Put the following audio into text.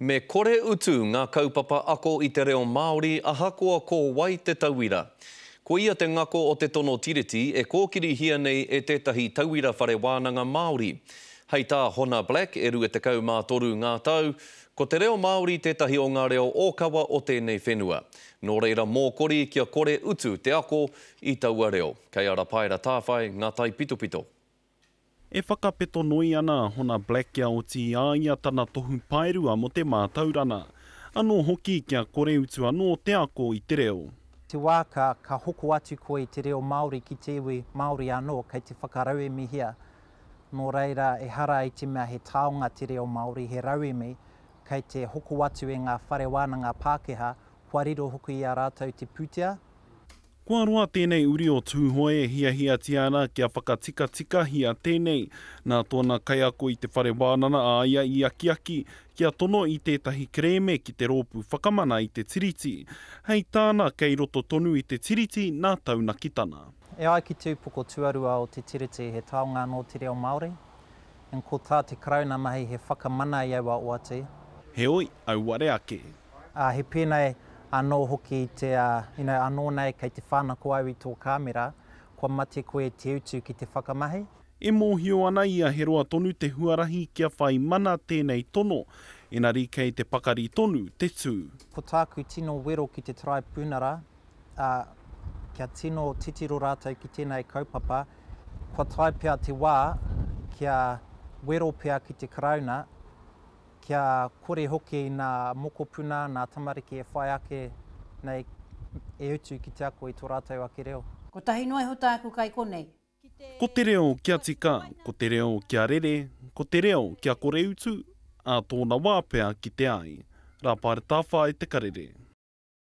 Me kore utu ngā kaupapa ako i te reo Māori ahakoa ko wai te tauira. Koia te ngako o te tono Tiriti e kōkirihia nei e tētahi tauira whare wānanga Māori. Hei tā Hona Black e 23 ngā tau, ko te reo Māori tētahi o ngā reo ōkawa o tēnei whenua. Nō reira mōkori kia kore utu te ako i taua reo. Kei a Rapaera Tāwhai ngā taipitopito. E whakapeto noi ana a Hona Black kia oti i a ia tana tohu paerua mō te mātaurana. Anō hoki kia kore utu anō te ako i te reo. Te wā ka, ka hoko atu koe i te reo Māori ki te iwi Māori anō, kei te whakarauemihia. Nō reira, ehara i te mea he taonga te reo Māori, he rauemi, kei te hoko atu e ngā whare wānanga Pākehā, kua riro hoki i a rātou te pūtea. Kua roa tēnei uri o Tūhoe e hiahiatia ana kia whakatikatikahia tēnei. Nā tōna kaiako i te whare wānana a ia i akiaki kia tono i tētahi kerēme ki te Rōpū Whakamana i te Tiriti. Hei tāna kei roto tonu i te Tiriti nā taunakitana. E ai ki te upoko tuarua o te Tiriti he taonga anō te reo Māori, and ko tā te Karauna mahi he whakamana i aua oati. Heoi, auare ake. Ā, he pēnei anō hoki i te, you know, anō nei kei te whānako au i tō kāmera, kua mate koe te utu ki te whakamahi. E mōhio ana ia he roa tonu te huarahi kia whai mana tēnei tono, engari kei te pakari tonu te tū. Ko tāku tino wero ki te Taraipunara, ā, kia tino titiro rātou ki tēnei kaupapa, kua tae pea te wā kia wero pea ki te Karauna, Kia kore hoki nā mokopuna, nā tamariki e whai ake nei e utu ki te ako i tō rātou ake reo. Kotahi noa iho tāku kai konei. Ko te reo kia tika, ko te reo kia rere, ko te reo kia kore utu, ā tōna wā pea ki te ai. Rāpaera Tāwhai Te Karere.